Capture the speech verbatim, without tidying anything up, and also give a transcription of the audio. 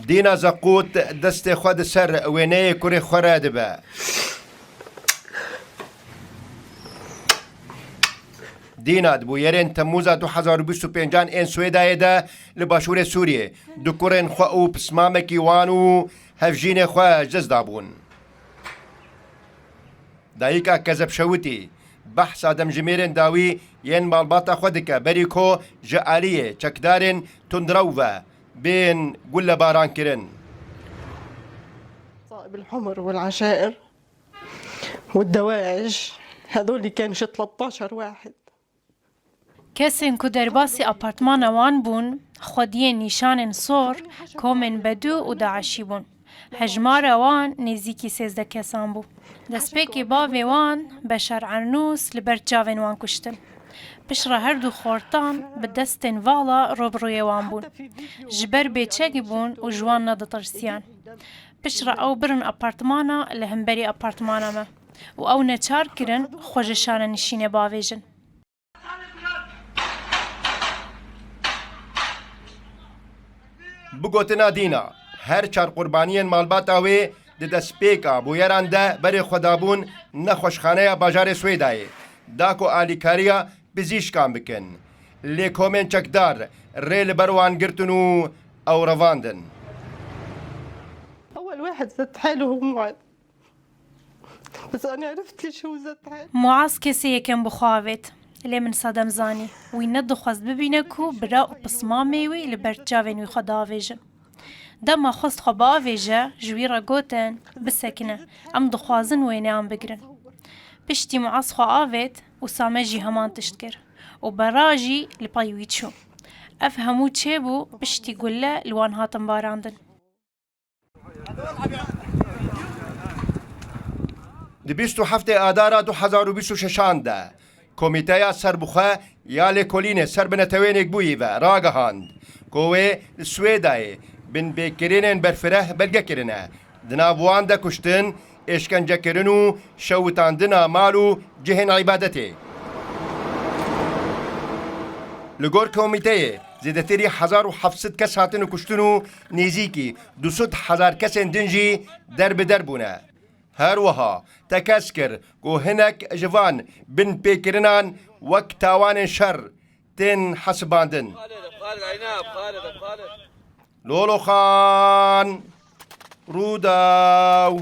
Dîna Zeqût destê xwe di ser wêneyê kurê xwe re dibe. Dîna di bûyerên Temmûza du hezar û bîst û pêncan ên Swêdayê de li başûrê Sûriyê du kurên xwe û pismamekî wan û hevjînê xwe ji dest dabûn. Dayika Kezeb Şewitî behsa demjimêrên dawî yên malbata xwe dike, berî ku ji aliyê çekdarên tundrew ve bên gullebaran kirin. صائب الحمر والعشائر والدواعش، هذول كانوا شي تلتاشر واحد. Kesên ku derbasî apartmana wan bûn, xwediyên nîşanên sor, komên bedû û daişî bûn. Hejmara wan nêzîkî sêzdeh kesan bû. Destpêkê bavê wan Beşar Ernûs li ber çavên wan kuştin. Piştre her du xortan bi destên vala rûbirûyê wan bûn. Ji ber bêçek bûn û ji wan neditirsiyan. Piştre ew birin apartmana li hemberî apartmana me û ew neçar kirin xwe ji şanenişînê bavêjin. Bi gotina Dîna, her çar qurbaniyên malbata wê di destpêka bûyeran de berê xwe dabûn nexweşxaneya bajarê Swêdayê, da ku alîkariya pizîşkan bikin. Lê komên çekdar rê li ber wan girtin û ew revandin. أول واحد زت حاله هو معاذ. بس أنا عرفت ليش هو زت حاله. Muaz kesê yekem bi xwe avêt. Lê min sedem zanî. Wî nedixwest bibîne ku bira û pismamê wî li ber çavên wî xwe diavêjin. Dema xwest xwe biavêje, ji wî re gotin, bisekine, em dixwazin wêneyan bigirin. Piştî Muaz xwe avêt, Usame jî heman tişt kir û bera jî li pey wî çû. Ev hemû çêbû piştî gulle li wan hatin barandin. Di bîst û heftê Adara du hezar û bîst û şeşan de Komîteya Serbixwe ya Lêkolînê ser bi netewên Yekbûyî ve ragihand ku wê li Swêdayê binpêkirinên berfireh belge kirine. Di nav wan de kuştin, êşkencekirin û şewitandina mal û cihên îbadetê. Li gor komîteyê, zêdetirî hezar û heft sed kes hatine kuştin û nêzîkî du sed hezar kesên din jî derbi der bûne. Her wiha tekez kir ku hinek ji van binpêkirinan wek tawanên şer tên hesibandin. Loloxan, Rûdaw.